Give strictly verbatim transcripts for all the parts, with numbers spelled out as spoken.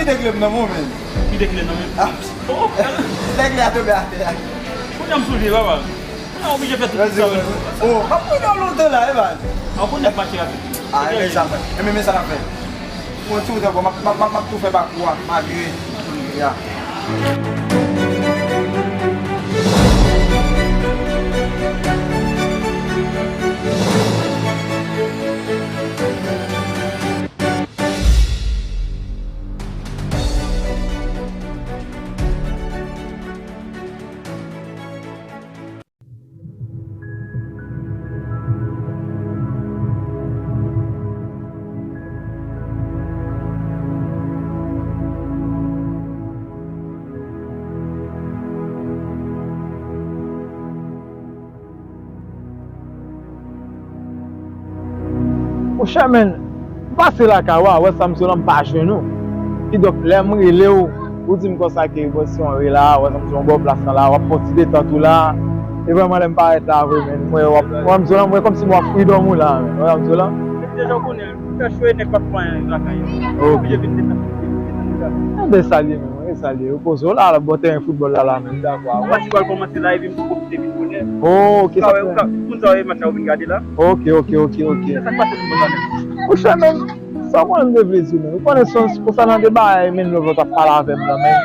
Kite kle m nan men w, men. Kite kle nan men m. Ah. Oh. Lè kle a tonbe atè a. Kounye a m soulye, papa. Kounye a oblije fè tout sa, men. Oh, m ap pran w lontan la, e baz. Ah, kounye a mache rapid. Ah, e men sa, men, men sa n ap fè. Pran ti wout ankò, m ap, m ap, m ap, m ap tou fè bakou a, malgre. Ya. Monchè, men, m pase lakay ou a, wè sa m sou la, m pa jwenn ou. Kidonk, lè m rele w, ou di m konsa ke, bon, si w antre la, wè sa m sou yon bò plas lan la, w ap fè yon ti detant ou la. E vrèman, lè m parèt la, vre, men, m wè w ap, wè m sou la, m wè kòmsi m wè freedom ou la, men, wè sa m sou la. Depi deja w konnen, fè cho e nèg pa fè anyen lakay yo. Ok. Oblije vin detant, vin detant. Mwen salye, men, mwen salye. Ou poze w la, l ap bò tèren foutbòl la, la, men, dakò. Match pral kòmanse la, epi m poko kite vin bonè. Oh, ok, sa fè. Ou ka, moun sa yo e match la, ou vin gade la. Ok, ok, ok, ok. Se sa k pase nou konsa menm. Monchè, men, sa w konnen m te vle di w, men. Ou konnen se konsa nan de bagay, men, lòt ap pale avè m nan, men.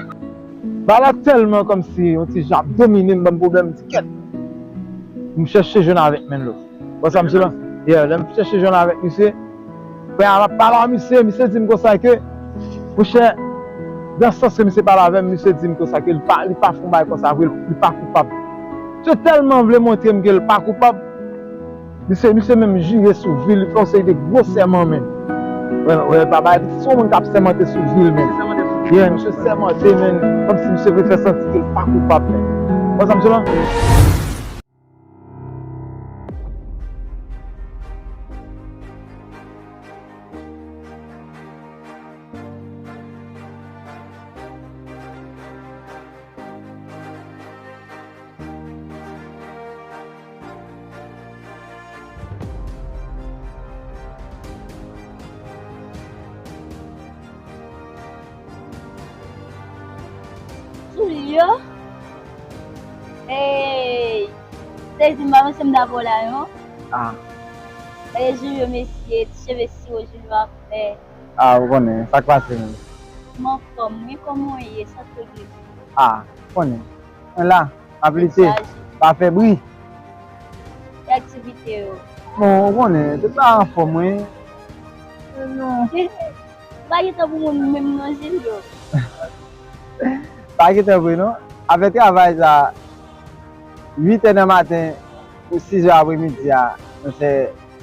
Bagay la tèlman kòmsi yon ti jan ap domine m, ban m pwoblèm, m di kèt. M chèche jwenn avèk men lòt. Wè sa m sou la? Yeah, lè m chèche jwenn avèk misye, frè a, m ap pale a misye, misye di m konsa ke, monchè, nan sans ke misye pale avè m, misye di m konsa ke li pa, li pa fè yon bagay konsa vre, li pa koupab. Misye tèlman vle montre m ke li pa koupab, misye, misye menm jire sou vi l, li fè yon seri de gwo sèman, men. Wè, wè, pa bagay piti, se yon moun k ap sèmante sou vi l, men. Yeah, misye sèmante, men, kòmsi misye vle fè santi ke li pa koupab, men. Wè sa m sou la? Julio? Ey! Sezi m pa panse m ta wè w la, non. Ah. Ey, Julio, mesye, ti cheve siwo Julio ap fè. Ah, ou konnen, sa k pase menm? M anfòm, wi, kòman w ye, sa k regle? Ah, ou konnen. Mwen la, m ap lite, pa fè bri. E aktivite yo? Bon, ou konnen, tout bagay anfòm, wi. Non. Pa gen tan pou moun menm non, Julio. Pa gen tan vre, non. Avèk travay sa, uit è nan maten pou sis è apremidi a, monchè,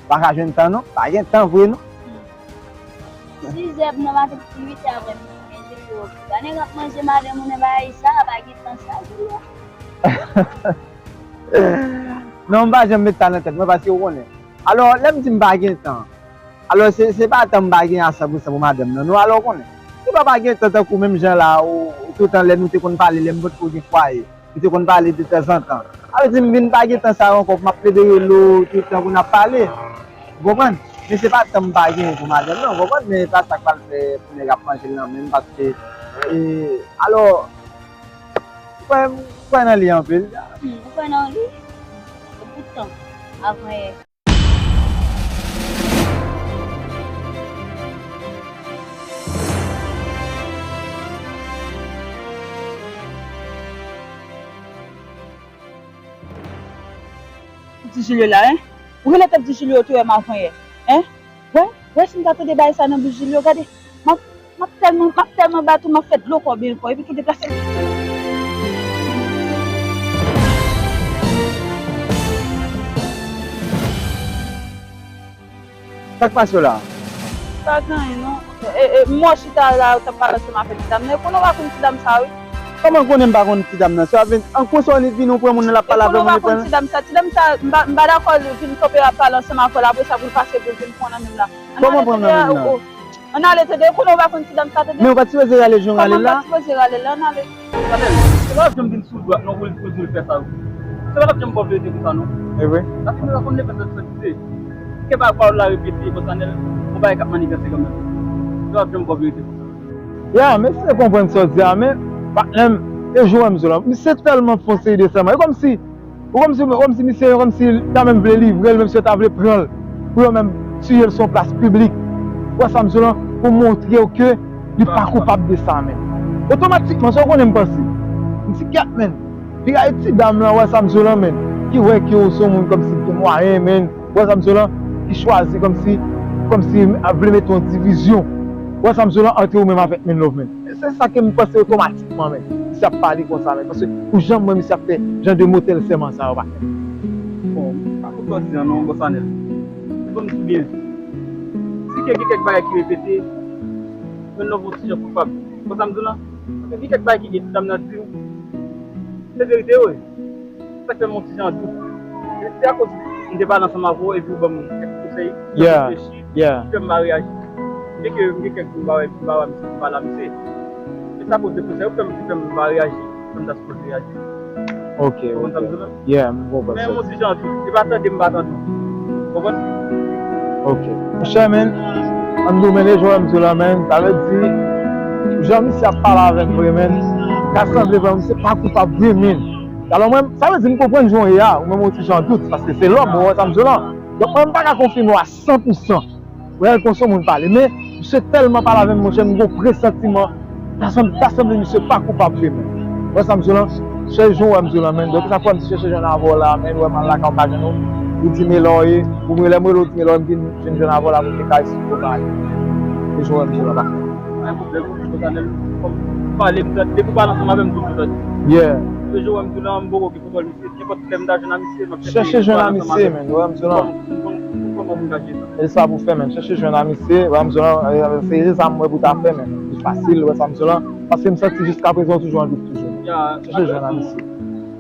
pa ka jwenn tan, non. Pa gen tan vre, non. Sis è nan maten pou uit è apremidi, men Julio, pa nèg ap manje madanm ou nan bagay sa, pa gen tan sa, Julio. Non, m pa janm met sa nan tèt mwen, paske ou konnen. Alò, lè m di m pa gen tan, alò, se, se pa tan m pa gen a san pou san pou madanm nan, non, alò, ou konnen. Se pa pa gen tan tankou menm jan la, ou, ou toutan lè nou te konn pale, lè m potko gen fwaye. Li te konn pale de tanzantan. Sa vle di m vin pa gen tan sa yo ankò pou m ap plede rele w tout tan pou n ap pale. Ou konprann? Men se pa tan m pa genyen pou madanm nan, ou konprann? Men pa sa k pral fè pou nèg ap manje l nan men m, paske, e, alò, ou kwè, ou kwè nan li anpil? Hmm, ou kwè nan li? E poutan, avan yè. Ti Julio la, en? Ou genlè t ap di Julio te wè m avan yè, en? Wè, wè si m ta tande bagay sa nan bouch Julio, gade, m ap, m ap tèlman, m ap tèlman bat ou, m ap fè dlo kò byen fò, epi tou deplase. Sa k pase w la? Pa gen anyen, non. E, e, m wè w chita la, w t ap pale ansanm avèk ti dam nan. E konnen w pa konn ti dam sa, wi. Kòman konnen m pa konn ti dam nan? Sa vle, an konsa w vini, w pran moun nan, l ap pale avè moun, epi konnen w pa konn ti dam sa. Ti dam sa, m pa, m pa dakò l vin kanpe ap pale ansanm avè l, apre sa pou l pase, pou l vin pran nan men m la. Kòman pran nan men m la? Ann ale, tande, konnen w pa konn ti dam sa, tande. Men ou pa t sipoze rale jan w rale l la. Kòman m pa t sipoze rale l la, ann ale. Chanèl, se pa w ap janm vin sou dwat non pou l, pou l di w l fè sa, wi. Se pa w ap janm ba w verite konsa non. E vre? Paske nou pa konn nenpòt lòt sòt ki se. Kè pa pa w la repete, bon, Chanèl, yon bagay k ap manifeste kanmenm. Se pa w ap janm ba w verite konsa. Ya, m eseye konprann sa w di a, men, patnè m, e jan w wè m Zola, misye tèlman fè yon seri de sèman. E kòmsi, ou kòmsi, kòmsi misye, kòmsi li ta menm vle livre l, menm si yo ta vle pran l, pou yo menm tiye l sou yon plas piblik. Ou wè sa m Zola, pou montre w ke li pa koupab de sa, men. Otomatikman, sa w konnen m panse. M di, kèt, men. Piga e ti dam lan, ou wè sa m Zola, men. Ki wè ke w se yon moun kòmsi ki gen mwayen, men. Ou wè sa m Zola, ki chwazi kòmsi, kòmsi ap vle mete yon divizyon. Ou wè sa m Zola, ant ou menm avèk Men Love, men. Se sa ke m panse otomatikman, men. Misye ap pale konsa, men. Paske pou jan m wè misye ap fè jan de motèl sèman sa yo, patnè. Bon, pa konn sa w di an non, Bòs Anèl. Bon, m di byen. Si ke gen kèk bagay ki repete, Men Love yon ti jan koupab. Konn sa m di w lan? Paske gen kèk bagay ki gen ti dam nan di w. Se verite, wi. Sa k fè m yon ti jan dout. Se, se akoz m te pale ansanm avè w epi w ban m kèk konsèy, m reflechi, ki fè m pa reyaji. Byenke m gen kèk jou m pa wè, m pa wè misye, m pale a misye. Men se akoz de konsèy ou fè m, ki fè m pa reyaji, fè m ta sipoze reyaji. Ok, ok. Ou konprann sa m di w lan? Yeah, m konprann sa. Men yon ti jan dout. Se pa tande m pa tande w. Ou konprann? Ok. Monchè, men, ann di w, men, e jan w wè m di w lan, men, sa vle di, jan misye ap pale avè m vre, men, ta sanble vrèman misye pa koupab vre, men. Alò mwen, sa vle di m konprann jan w ye a, ou menm ou ti jan dout, paske se lòm, ou wè sa m di w lan. Donk mwen, m pa ka konfime w a san pou san. Ou wè, konsa moun pale. Men, misye tèlman pale avè m, monchè, m gon presantiman, ta sanble, ta sanble misye pa koupab vre, men. Ou wè sa m di w lan? Chèche jan w wè m di w lan, men. Donk, sa fè m chèche jwenn avè w la, men. Ou wè m al lakay ou, m pa jwenn ou. Ou di m e lè w ye, ou lè m rele w, di m e lè w ye, m vin, vin jwenn avè w la pou m te ka eksplike w bagay. E jan w wè m di w lan, pa. Pa gen pwoblèm, ou konn sa, lè m pale, m tande, depi w pale ansanm avè m, m toujou tande. Yeah. E jan w wè m di w lan, m poko gen kontwòl misye. Nenpòt lè m ta jwenn a misye, m ap chèche jwenn a misye, men. Ou wè m di w lan. Kòman pou m gaje sa? E sa pou fè, men. Chèche jwenn a misye, ou wè m di w lan, e, se, se sa m wè pou ta fè, men. Pi fasil, ou wè sa m di w lan. Paske m santi jiskaprezan w toujou an dout toujou. Chèche jwenn a misye.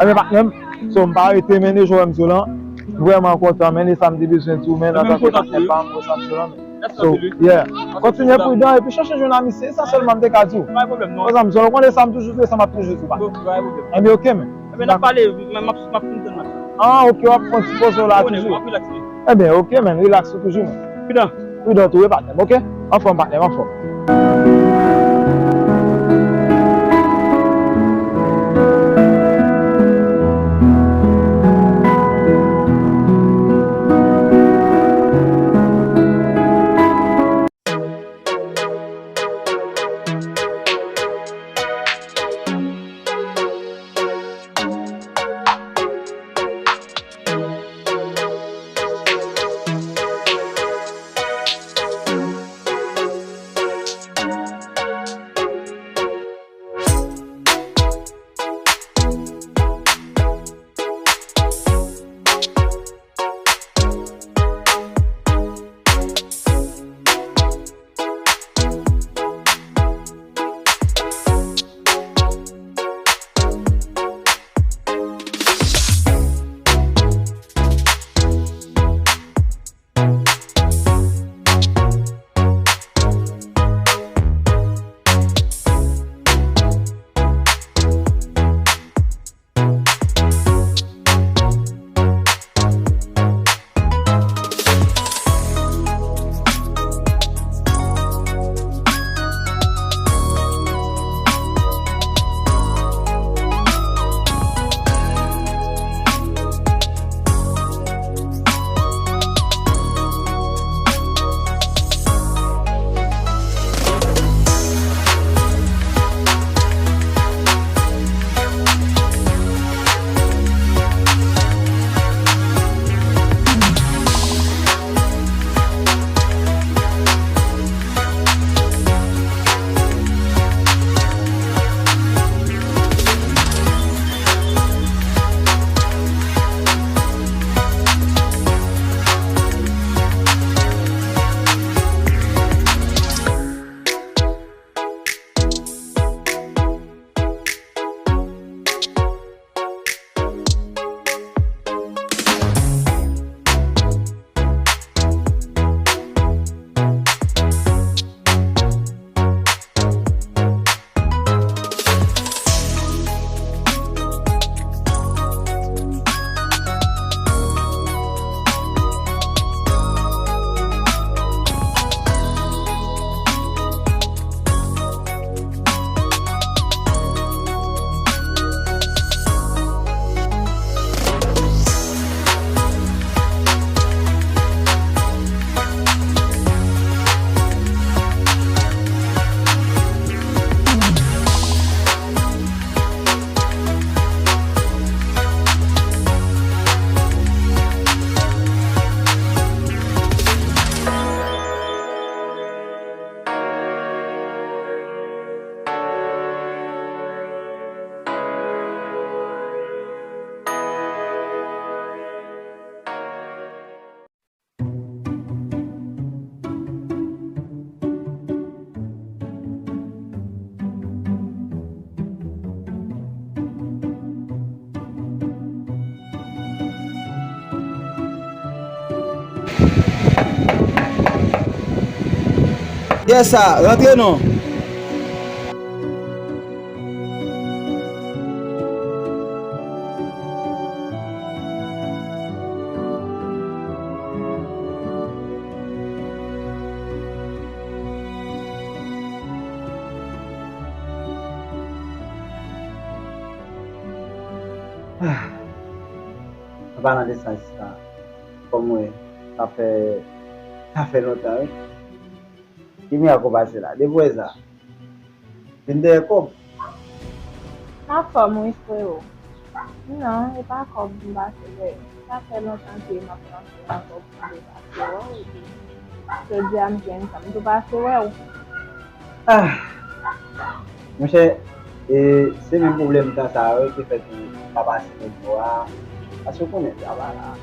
Ebyen, patnè m, so m pa rete, men, e jan w wè m di w lan. Vrèman kontan, men, e sa m te bezwen di w, men, antanke patnè pa m, ou wè sa m di w lan, men. So, yeah. Kontinye pridan epi chèche jwenn a misye. Se sa sèlman m te ka di w. Pa gen pwoblèm, non. Konsa m, selon konnen sa m toujou di w, sa m ap toujou di w, pa. Pa gen pwoblèm. Enben, ok, men. Enben, n ap pale, men m ap, m ap fin tann la. Ah, ok, w ap pran ti poze w la toujou. Enben, ok, men, relax ou toujou, men. Pridan. Pridan tou, wi, patnè m, ok? Anfòm, patnè m, anfòm. Pyè sa, rantre non. Ah. An palan de sa, sista, kòm mwen, sa fè, sa fè lontan, wi. Ki mirak ou pase la? Depi w wè sa, vin dèyè kòb. M anfòm wi, freo. Non, e pa kòb m pase dèyè. Sa fè lontan ke m ap panse a kòb m te pase wè w, epi jodi a m jwenn sa, m tou pase wè w. Ah! Monchè, e, se menm pwoblèm tan sa yo ki fè ke m pa pase nan bò a. Paske w konnen, travay la,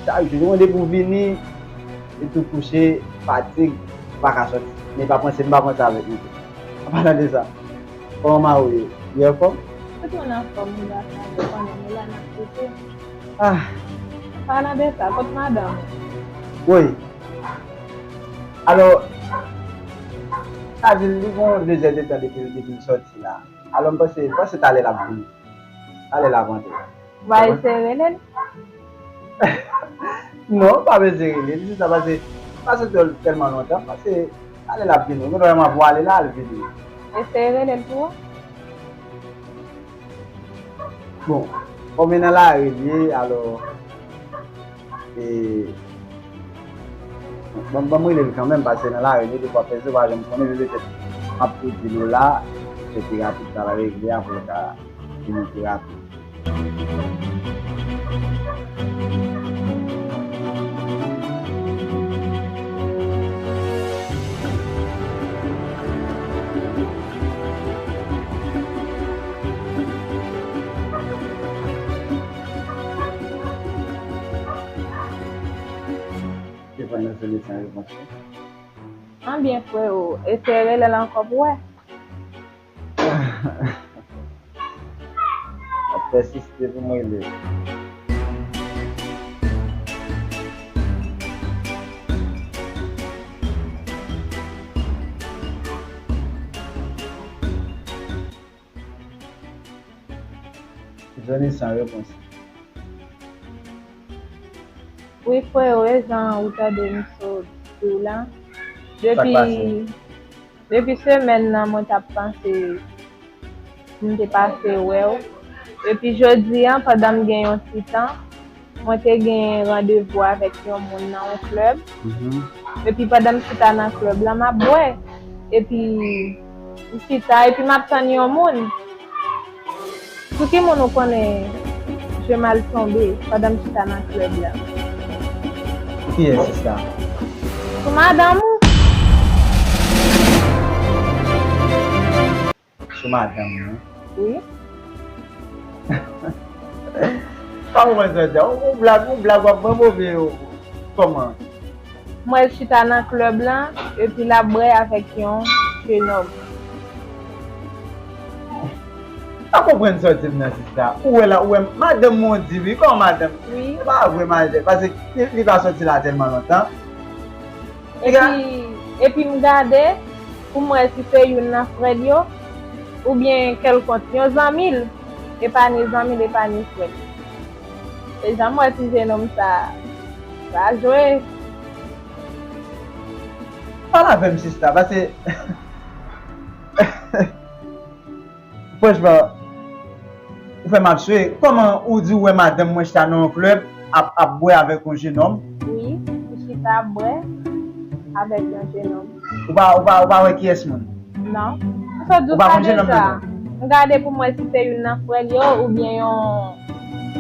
chak jou, ou gen pou vini, li tou kouche, fatig, ou pa ka sòti. Men pa panse, m pa panse avèk li tou. An palan de sa, kòman mari w ye? Li anfòm? Tout moun anfòm, m grasa Dye, konnen nou la n ap pouse. Ah! Palan de sa, kot madanm ou? Woy! Alò, sa di li gon de zè de tan depi, depi l sòti la. Alò, m panse, m panse talè l ap vini. Talè l ap antre. Ou pa eseye rele l? Non, m pa bezwen rele l, se sa, pase, pase tèl-, tèlman lontan, pase talè l ap vini. Ou gentan wè m ap pwale la, al vini. Eseye rele l pou ou. Bon, kòm e nan lari l ye, alò, e, bon, ban m rele l kanmenm, pase nan lari l ye, defwa pèsonn pa janm konnen, men petèt m ap tou di l la, se pi rapid sa va regle, apre l ka vini pi rapid. Sepandan, se letan repons yo. Anbyen, freo, eseye rele l ankò pou wè. Ap pèsiste pou mwen li. Johnny san repons. Wi, freo, e jan ou tande m sot di w la. Sa k pase? Depi, depi semèn nan, mwen t ap panse m te pase wè w. Epi jodi a, pandan m gen yon ti tan, mwen te gen randevou avèk yon moun nan yon klèb. Mhm. Epi pandan m chita nan klèb la, m ap bwè. Epi m chita, epi m ap tann yon moun. Sou ki moun ou konnen je mal tonbe pandan m chita nan klèb la? Sou kiyès, sista? Sou madanm ou. Sou madanm mwen? Wi. Pa konprann sa w di a. Yon blag, yon blag w ap ban move yo. Kòman? M wè l chita nan klèb lan, epi l ap bwè avèk yon jenòm. Pa konprann sa w di m nan, sista. Ou wè la, ou wè madanm mwen di wi, kòman madanm? Wi. Se pa vre, madanm, paske li, li pa sòti la tèlman lontan. Epi, epi m gade pou m wè si se youn nan frè l yo, oubyen kèlkonk yon zanmi l, e pa ni zanmi l, e pa ni frè l. E jan m wè ti jenòm sa, sa jwe. Pale avè m, sista, paske franchman, ou fè m ap swe. Kòman ou di ou wè madanm mwen chita nan yon klèb ap, ap bwè avèk yon jenòm? Wi, li chita ap bwè avèk yon jenòm. Ou pa, ou pa, ou pa wè kiyès moun? Non. M sot di w sa deja. M gade pou m wè si se youn nan frè l yo oubyen yon,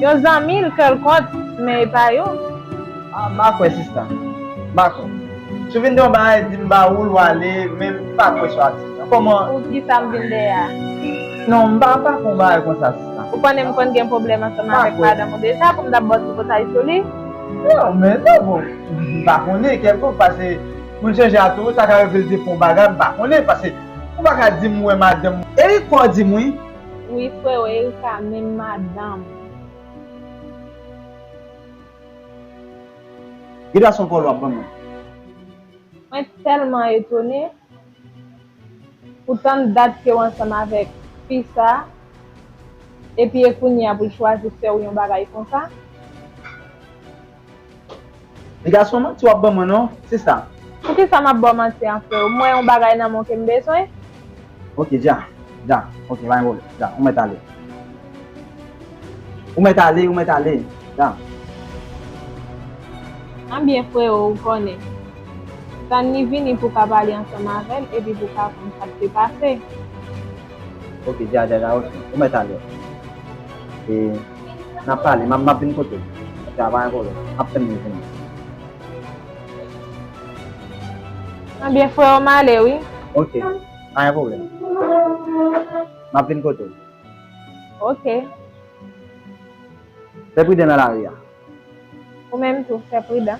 yon zanmi l kèlkonk, men e pa yo. Ah, m pa kwè, sista. M pa kwè. Si w vin di yon bagay, di m ba ou l, w ale, men m pa kwè sa w ap di a. Kòman? Poukisa m vin dèyè a? Non, m pa, m pa fè yon bagay konsa, sista. Ou konnen m konn gen pwoblèm ansanm avèk madanm ou deja, pou m t ap ba w tripotay sou li? Non, men non, bon, m pa konnen, kèlkonk, paske moun chanje a tou, sa ka rive l te fè yon bagay, m pa konnen, paske ou pa ka di m wè madanm. Erik, kò di m wi. Wi, freo, Erika, menm madanm. Gade sa yon kòlò ap ban mwen. Mwen tèlman etone pou tann dat ke w ansanm avèk fi sa, epi e kounye a pou l chwazi fè w yon bagay konsa. Piga se yon manti w ap ban mwen non, sista. Poukisa m ap ba w manti a, frè? M wè yon bagay nan men w ke m bezwen. Ok, dja, dja, ok, pa gen pwoblèm, dja, ou mèt ale. Ou mèt ale, ou mèt ale, dja. Anbyen, freo, ou konnen. Tann li vini pou w ka pale ansanm avè l, epi pou w ka konn sa k te pase. Ok, dja, dja, dja, ok, ou mèt ale. E, n ap pale, m ap, m ap vin kote w. Dja, pa gen pwoblèm, m ap tann li vini. Anbyen, freo, m ale, wi. Ok, pa gen pwoblèm. M ap vin kote w. Ok. Fè pridan nan lari a. Ou menm tou, fè pridan.